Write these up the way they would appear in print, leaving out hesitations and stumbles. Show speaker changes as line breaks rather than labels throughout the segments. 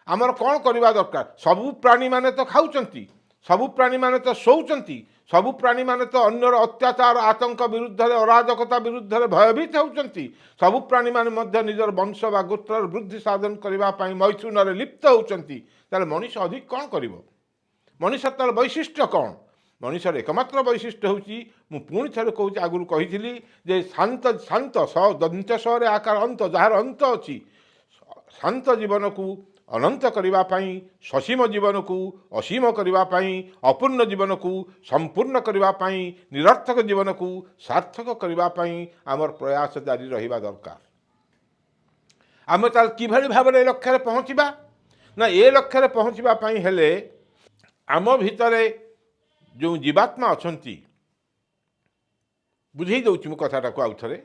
ଆମର କ'ଣ କରିବା ଦରକାର? ସବୁ ପ୍ରାଣୀମାନେ ତ ଖାଉଛନ୍ତି, ସବୁ ପ୍ରାଣୀମାନେ ତ ଶୋଉଛନ୍ତି, ସବୁ ପ୍ରାଣୀମାନେ ତ ଅନ୍ୟର ଅତ୍ୟାଚାର, ଆତଙ୍କ ବିରୁଦ୍ଧରେ, ଅରାଜକତା ବିରୁଦ୍ଧରେ ଭୟଭୀତ ହେଉଛନ୍ତି। ସବୁ ପ୍ରାଣୀମାନେ ମଧ୍ୟ ନିଜର ବଂଶ ବା ଗୋତ୍ରର ବୃଦ୍ଧି ସାଧନ କରିବା ପାଇଁ ମୈଥୁନରେ ଲିପ୍ତ ହେଉଛନ୍ତି। ତାହେଲେ ମଣିଷ ଅଧିକ କ'ଣ କରିବ? ମଣିଷ ତାର ବୈଶିଷ୍ଟ୍ୟ କ'ଣ? ମଣିଷର ଏକମାତ୍ର ବୈଶିଷ୍ଟ୍ୟ ହେଉଛି, ମୁଁ ପୁଣି ଥରେ କହୁଛି, ଆଗରୁ କହିଥିଲି ଯେ ଶାନ୍ତ, ଶାନ୍ତ ସ ଦନ୍ତ ସରେ ଆକାର ଅନ୍ତ, ଯାହାର ଅନ୍ତ ଅଛି। ଶାନ୍ତ ଜୀବନକୁ ଅନନ୍ତ କରିବା ପାଇଁ, ସସୀମ ଜୀବନକୁ ଅସୀମ କରିବା ପାଇଁ, ଅପୂର୍ଣ୍ଣ ଜୀବନକୁ ସମ୍ପୂର୍ଣ୍ଣ କରିବା ପାଇଁ, ନିରର୍ଥକ ଜୀବନକୁ ସାର୍ଥକ କରିବା ପାଇଁ ଆମର ପ୍ରୟାସ ଜାରି ରହିବା ଦରକାର। ଆମେ ତାହେଲେ କିଭଳି ଭାବରେ ଏ ଲକ୍ଷ୍ୟରେ ପହଞ୍ଚିବା? ନା, ଏ ଲକ୍ଷ୍ୟରେ ପହଞ୍ଚିବା ପାଇଁ ହେଲେ ଆମ ଭିତରେ ଯେଉଁ ଜୀବାତ୍ମା ଅଛନ୍ତି, ବୁଝେଇ ଦେଉଛି ମୁଁ କଥାଟାକୁ ଆଉ ଥରେ।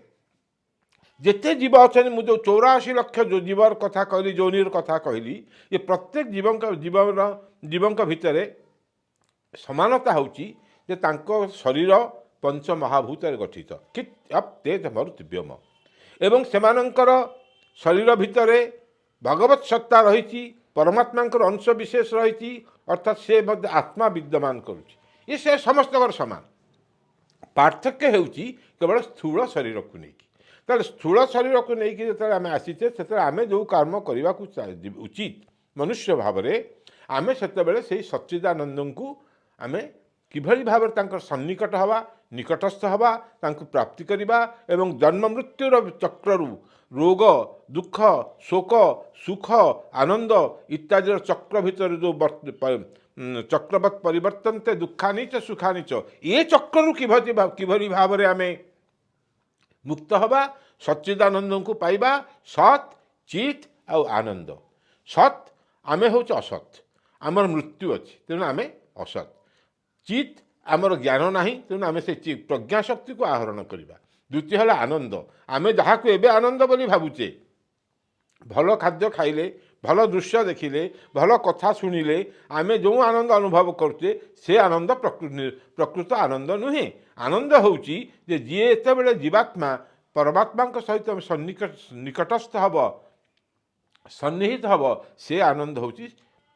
ଯେତେ ଜୀବ ଅଛନ୍ତି, ମୁଁ ଯେଉଁ 84 ଲକ୍ଷ ଯେଉଁ ଜୀବର କଥା କହିଲି, ଯୋନିର କଥା କହିଲି, ଏ ପ୍ରତ୍ୟେକ ଜୀବଙ୍କ ଜୀବର ଜୀବଙ୍କ ଭିତରେ ସମାନତା ହେଉଛି ଯେ ତାଙ୍କ ଶରୀର ପଞ୍ଚ ମହାଭୂତରେ ଗଠିତ, କ୍ଷିତ୍, ଅପ୍, ତେଜ, ମରୁତ୍, ବ୍ୟୋମ। ଏବଂ ସେମାନଙ୍କର ଶରୀର ଭିତରେ ଭଗବତ ସତ୍ତା ରହିଛି, ପରମାତ୍ମାଙ୍କର ଅଂଶ ବିଶେଷ ରହିଛି, ଅର୍ଥାତ୍ ସେ ମଧ୍ୟ ଆତ୍ମା ବିଦ୍ୟମାନ କରୁଛି। ଏ ସେ ସମସ୍ତଙ୍କର ସମାନ। ପାର୍ଥକ୍ୟ ହେଉଛି କେବଳ ସ୍ଥୂଳ ଶରୀରକୁ ନେଇକି। ତାହେଲେ ସ୍ଥୂଳ ଶରୀରକୁ ନେଇକି ଯେତେବେଳେ ଆମେ ଆସିଛେ, ସେତେବେଳେ ଆମେ ଯେଉଁ କର୍ମ କରିବାକୁ ଉଚିତ ମନୁଷ୍ୟ ଭାବରେ, ଆମେ ସେତେବେଳେ ସେଇ ସଚ୍ଚିଦାନନ୍ଦଙ୍କୁ ଆମେ କିଭଳି ଭାବରେ ତାଙ୍କର ସନ୍ନିକଟ ହେବା, ନିକଟସ୍ଥ ହେବା, ତାଙ୍କୁ ପ୍ରାପ୍ତି କରିବା ଏବଂ ଜନ୍ମ ମୃତ୍ୟୁର ଚକ୍ରରୁ, ରୋଗ, ଦୁଃଖ, ଶୋକ, ସୁଖ, ଆନନ୍ଦ ଇତ୍ୟାଦିର ଚକ୍ର ଭିତରେ ଯେଉଁ ଚକ୍ରବତ୍ ପରିବର୍ତ୍ତନ୍ତେ ଦୁଃଖାନି ଚ ସୁଖାନି ଚ, ଏ ଚକ୍ରରୁ କିଭଳି କିଭଳି ଭାବରେ ଆମେ ମୁକ୍ତ ହେବା, ସଚ୍ଚିଦାନନ୍ଦଙ୍କୁ ପାଇବା। ସତ୍, ଚିତ୍ ଆଉ ଆନନ୍ଦ। ସତ୍, ଆମେ ହେଉଛୁ ଅସତ୍, ଆମର ମୃତ୍ୟୁ ଅଛି, ତେଣୁ ଆମେ ଅସତ୍। ଚିତ୍, ଆମର ଜ୍ଞାନ ନାହିଁ, ତେଣୁ ଆମେ ସେ ପ୍ରଜ୍ଞା ଶକ୍ତିକୁ ଆହରଣ କରିବା। ଦ୍ୱିତୀୟ ହେଲା ଆନନ୍ଦ। ଆମେ ଯାହାକୁ ଏବେ ଆନନ୍ଦ ବୋଲି ଭାବୁଛେ, ଭଲ ଖାଦ୍ୟ ଖାଇଲେ, ଭଲ ଦୃଶ୍ୟ ଦେଖିଲେ, ଭଲ କଥା ଶୁଣିଲେ ଆମେ ଯେଉଁ ଆନନ୍ଦ ଅନୁଭବ କରୁଛେ, ସେ ଆନନ୍ଦ ପ୍ରକୃତ ଆନନ୍ଦ ନୁହେଁ। ଆନନ୍ଦ ହେଉଛି ଯେ ଯିଏ ଏତେବେଳେ ଜୀବାତ୍ମା ପରମାତ୍ମାଙ୍କ ସହିତ ନିକଟସ୍ଥ ହେବ, ସନ୍ନିହିତ ହେବ, ସେ ଆନନ୍ଦ ହେଉଛି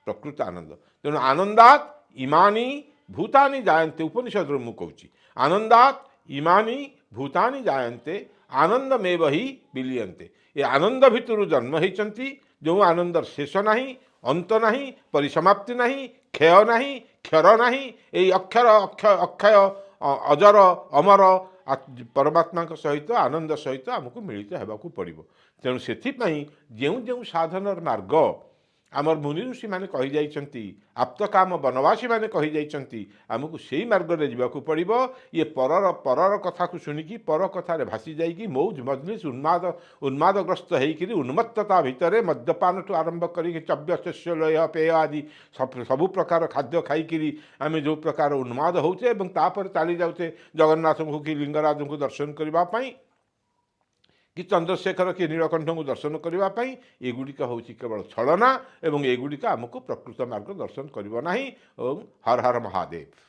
ପ୍ରକୃତ ଆନନ୍ଦ। ତେଣୁ ଆନନ୍ଦାତ ଇମାନି ଭୂତାନି ଜାୟନ୍ତେ। ଉପନିଷଦରୁ ମୁଁ କହୁଛି, ଆନନ୍ଦାତ ଇମାନି ଭୂତାନି ଜାୟନ୍ତେ, ଆନନ୍ଦମେବ ହି ବିଲୀୟନ୍ତେ। ଏ ଆନନ୍ଦ ଭିତରୁ ଜନ୍ମ ହେଇଛନ୍ତି, ଯେଉଁ ଆନନ୍ଦର ଶେଷ ନାହିଁ, ଅନ୍ତ ନାହିଁ, ପରିସମାପ୍ତି ନାହିଁ, କ୍ଷୟ ନାହିଁ, କ୍ଷର ନାହିଁ। ଏଇ ଅକ୍ଷର, ଅକ୍ଷୟ, ଅକ୍ଷୟ, ଅଜର, ଅମର ପରମାତ୍ମାଙ୍କ ସହିତ, ଆନନ୍ଦ ସହିତ ଆମକୁ ମିଳିତ ହେବାକୁ ପଡ଼ିବ। ତେଣୁ ସେଥିପାଇଁ ଯେଉଁ ଯେଉଁ ସାଧନର ମାର୍ଗ ଆମର ମୁନି ଋଷିମାନେ କହିଯାଇଛନ୍ତି, ଆପ୍ତକାମ ବନବାସୀମାନେ କହିଯାଇଛନ୍ତି, ଆମକୁ ସେଇ ମାର୍ଗରେ ଯିବାକୁ ପଡ଼ିବ। ଇଏ ପରର ପରର କଥାକୁ ଶୁଣିକି, ପର କଥାରେ ଭାସି ଯାଇକି, ମୌଜ ମଜଲିସ୍, ଉନ୍ମାଦଗ୍ରସ୍ତ ହେଇକିରି, ଉନ୍ମତ୍ତତା ଭିତରେ ମଦ୍ୟପାନଠୁ ଆରମ୍ଭ କରିକି ଚବ୍ୟ, ଶସ୍ୟ, ଲୟ, ପେୟ ଆଦି ସବୁ ପ୍ରକାର ଖାଦ୍ୟ ଖାଇକିରି ଆମେ ଯେଉଁ ପ୍ରକାର ଉନ୍ମାଦ ହେଉଛେ ଏବଂ ତାପରେ ଚାଲି ଯାଉଛେ ଜଗନ୍ନାଥଙ୍କୁ କି ଲିଙ୍ଗରାଜଙ୍କୁ ଦର୍ଶନ କରିବା ପାଇଁ କି ଚନ୍ଦ୍ରଶେଖର କି ନୀଳକଣ୍ଠଙ୍କୁ ଦର୍ଶନ କରିବା ପାଇଁ, ଏଗୁଡ଼ିକ ହେଉଛି କେବଳ ଛଳନା ଏବଂ ଏଗୁଡ଼ିକ ଆମକୁ ପ୍ରକୃତ ମାର୍ଗ ଦର୍ଶନ କରିବ ନାହିଁ। ଏବଂ ହର ହର ମହାଦେବ।